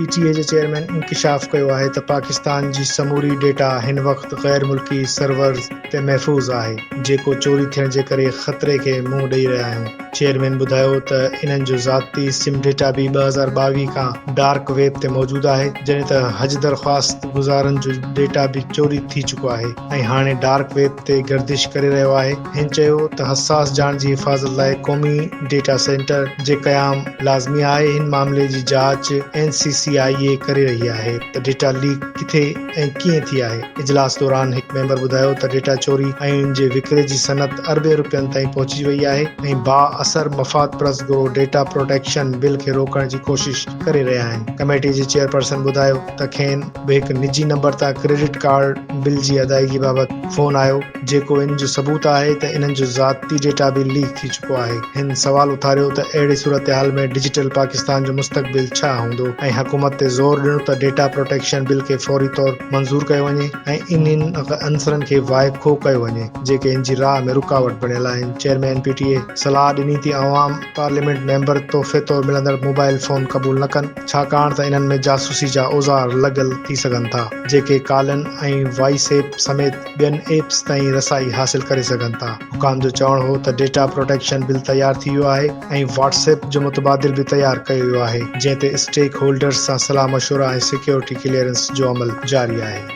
P ٽي اي جي chairman انڪشاف ڪيو آهي ته پاڪستان جي سموري ڊيٽا هن وقت غير ملڪي سرورز تي محفوظ آهي، جيڪو چوري ٿيڻ جي ڪري خطري کي منهن ڏئي رهيا آهيون. چيئرمين ٻڌايو ته انهن جو ذاتي سم ڊيٽا به 2022 کان ڊارڪ ويب تي موجود آهي، جڏهن ته حج درخواست گذارن جو ڊيٽا به چوري ٿي چڪو آهي ۽ هاڻي ڊارڪ ويب تي گردش ڪري رهيو آهي. هن چيو ته حساس ڄاڻ جي حفاظت لاء قومي ڊيٽا سينٽر جي قيام لازمي آهي، هن معاملي جي جاچ اين سي سي آء اي ڪري رهي آهي ته ڊيٽا ليڪ ڪٿي ۽ ڪيئن ٿي آهي. اجلاس دوران هڪ ميمبر ٻڌايو ته ڊيٽا چوري ۽ ان جي وڪري جي صنعت اربين رپين تائين پهچي وئي آهي ۽ با اثر مفاد پرست گروهه ڊيٽا پروٽيڪشن بل کي روڪڻ جي ڪوشش ڪري رهيا آهن. ڪميٽي جي چيئرپرسن ٻڌايو ته کين به هڪ نجي نمبر تان ڪريڊٽ ڪارڊ بل جي ادائيگي بابت فون آيو جيڪو ان جو ثبوت آهي ته انهن جو ذاتي ڊيٽا به ليڪ ٿي چڪو آهي. هن سوال اٿاريو ته اهڙي صورتحال ۾ ڊجيٽل پاڪستان جو مستقبل ڇا هوندو ۽ حڪومت تي زور ڏنو ته ڊيٽا پروٽيڪشن بل کي فوري طور منظور ڪيو وڃي ۽ انهن عنصرن کي وائکو ڪيو وڃي جيڪي ان جي راهه ۾ رڪاوٽ بڻيل آهن. چيئرمين پي ٽي اي صلاح ڏني ته عوام پارليامينٽ ميمبر تحفي طور ملندڙ موبائل فون قبول نه ڪن. ڇاڪاڻ ته انهن ۾ جاسوسي جا اوزار لڳل ٿي سگهن ٿا، جيڪي ڪالن ۽ وائس ايپ سميت ٻين ايپس تائين رسائي حاصل ڪري سگهن ٿا. حڪام جو چوڻ هو ته ڊيٽا پروٽيڪشن بل تيار ٿي ويو آهي ۽ واٽس ايپ جو متبادل به تيار ڪيو ويو آهي، جنهن تي اسٽيڪ هولڊرز سان صلاح مشورا ۽ سيڪيورٽي ڪليئرنس جو عمل جاري آهي.